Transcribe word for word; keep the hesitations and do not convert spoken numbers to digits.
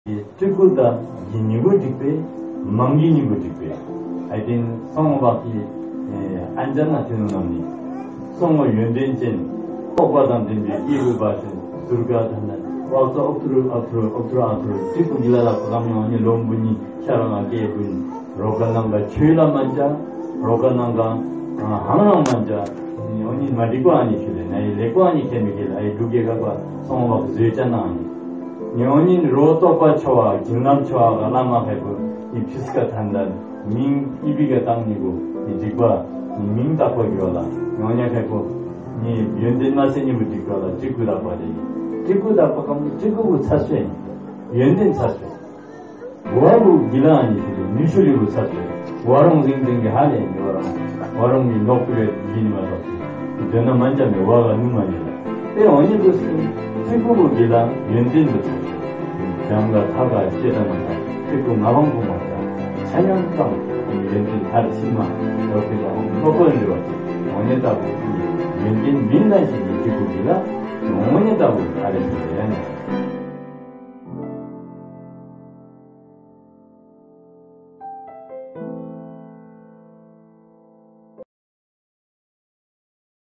སྤྲུལ་སྐུ་དང་གི་ཉིན་གུང་འགྲིག་པས། མང་གི་ཉིན་གུང་འགྲིག་པས། ཨ་དེན་སོང་བ་གི་ཨན་ཅ་ན་དེ་ནང་ནི་སོང་བ་ཡོན་ཏན་ཅན། རྟོགས་པ་དང་ལྡན་པའི་སྐྱེས་བུ་བ་ཅན་ཟུར་ཀ་ཐ་ན་བག་ཚ་ཨོབ་ཐུར་ཨོབ་ཐུར་ཨོབ་ཐུར་ཨ་ཐུར་སྤྲུལ་སྐུ་གི་ལ་ལ་གོ་ལམ་ཡང་ནི་ལོ་འབུ་ཉིན་ཤ་རང་ང་སྐྱེས་བུ་རོ་ཀ་ནང་ག་ཆོས་ལ་མ་འཇའ། རོ་ཀ་ནང་ག་ཧང་རང་མ་འཇའ། ཡང་ནི་མ་འགྲིག་པ་ཨ་ནི་ཤུ་ལེ་ན་ཡི་ལེགས་པ་ཨ་ནི་ཁྱེད་མི་ཁྱེད་ལ་ཡི་འབྲུག་རྒྱལ་ཁབ་པ་སོང་བ་བཟོས་ཅ་ན་ཨ་ནི། ཉོ་ཉིན་རོ་རྟོགས་པ་ཆོ་བ་བྱིན་རླབས་ཆོ་བ་ག་བླ་མ་ཕེ་པོ་ནི་ཕིས་ཀ་ཐན་དན་མིང་ཨི་བི་ག་བཏང་ནི་གོ་ནི་འཇིག་པ་ནི་མིང་བཏགས་པ་གི་བ་ལ་ཉོ་ཉ་ཕེ་པོ་ནི་ཡོན་ཏན་མ་སེ་ནི་བུ་འཇིག་པ་ལ་ཅི་ཀུ་རག་པ་རེ་ཡིན། ཅི་ཀུ་རག་པ་གམ་ཅི་ཀུ་བུ་ཚ་སོ་ཡིན། ཡོན་ཏན་ཚ་སོ་ཡིན། གོ་བ་བུ་གི་ལ་ཨ་ནི་ཤི་ཏེ་ནུས་ཤུ་ལི་བུ་ཚ་སོ་ཡིན། བ་རོང་རིང་རིང་གི་ཧ་ལས་ནི་བ་རོང་བ་རོང་གི་ནོག་པུ་ཡོད་ཡིན་མ་རོགས། དོན་ན་མ་འཇམ་པའི་བ་ག་ནུ་མ་ཉེ་ལ། དེ་འོ་ཉེ་དུ་སུ་ཚིག་པུ་བུ་གི་ལ་ཡོན་ཏན་དུ་ཚ་སོ་ཡིན། འཇམ་ག་ཐ་ག་ཤེ་ད་མ་ཐ་ཚིག་པུ་ང་བང་པུ་མ་ཐ་ཆ་ཉམ་ཙམ་ཡོན་ཏན་ཐར་ཕྱིན་མ་རོགས་ཏེ་ག་ཧོང་ནོག་པུ་འདྲི་བ་ཚེ་འོ་ཉེ་ལྟ་བུ་ཡོན་ཏན་མིན་ན་ཞིག་གི་ཚིག་པུ་གི་ལ།